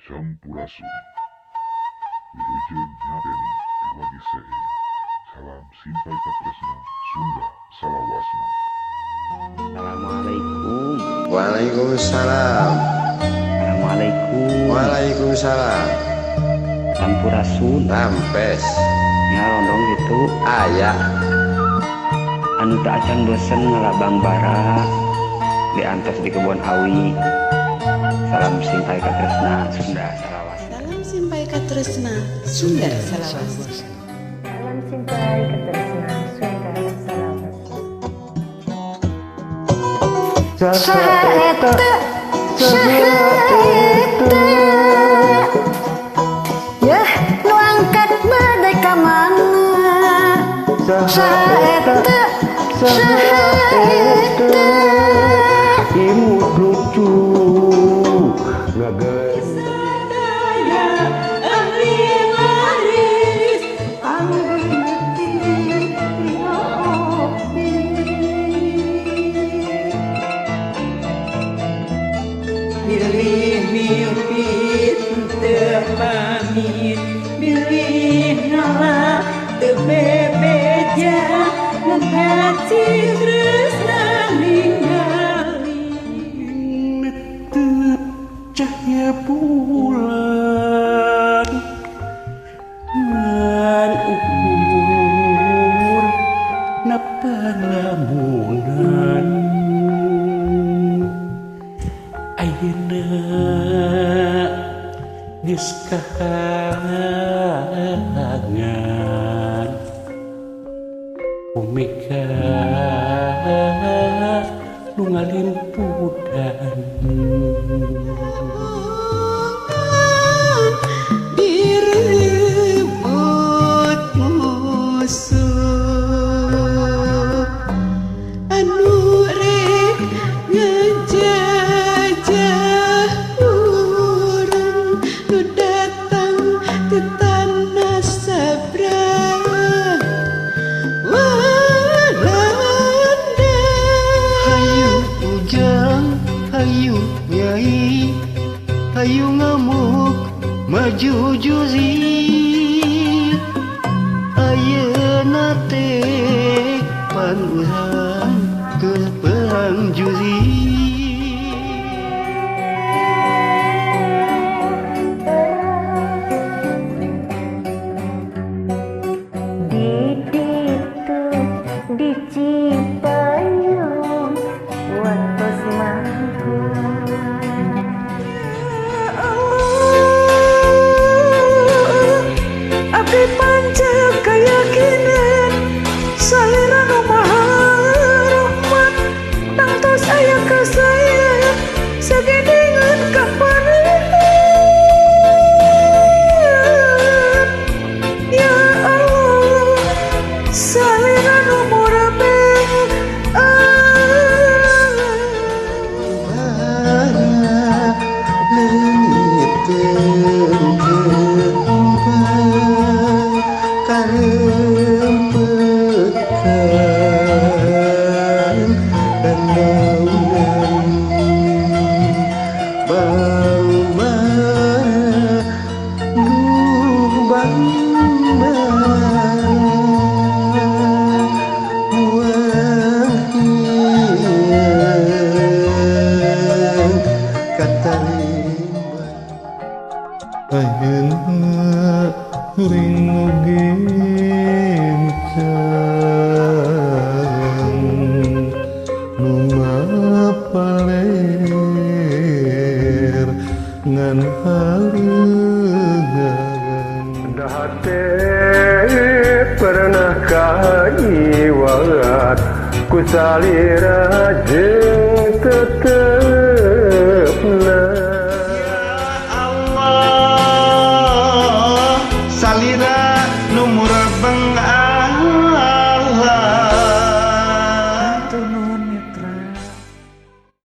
Sampurasun. Wilujeng ngateni diwagi seeng. Salam simpai katresna Sunda salawasna. Assalamualaikum. Waalaikumsalam. Assalamualaikum. Waalaikumsalam. Sampurasun. Rampes. Nyarondong gitu. Aya. Anu tak acan bosen ngalabang bara diantos di kebon awi. Salam simpai katresna Sunda salawasna. Salam simpai katresna Sunda salawasna. Salam simpai katresna Sunda salawasna. Saha eta, saha eta, yah nu angkat badai ka mana? Saha eta, saha eta, imut lucu ngageus. Sadaya ahli waris panggeuneuti ngopi. Bilih miupit teu pamit, bilih ngalah teu bebeja, ngan hati tresna ningali. Netep cahaya bulan ngan ukur na palamunan. Ayeuna geus kahalangan Omega nu ngalimpudan. Direbut musuh anu rek ngejajah urang nu datang ke tanah sabrang Walanda. Hayu ujang, hayu nyai, hayu ngamuk maju juzi. Ayeuna teh pan urang keur perang juzi. Di ditu di Cipayung watos manggung. Ya Allah, abdi pancet keyakinan salira nu maha rahmat tangtos aya ka saya sagedengeun kapanehan. Ya Allah, salira nu murabeh. Bara leungit teu karempekan dandaunan bang bara duh bang bara buang hiang katalimba. Ayeuna kuring oge encang nu mapaler ngan haleugang. Dahate pernah kaiwat ku salira jeung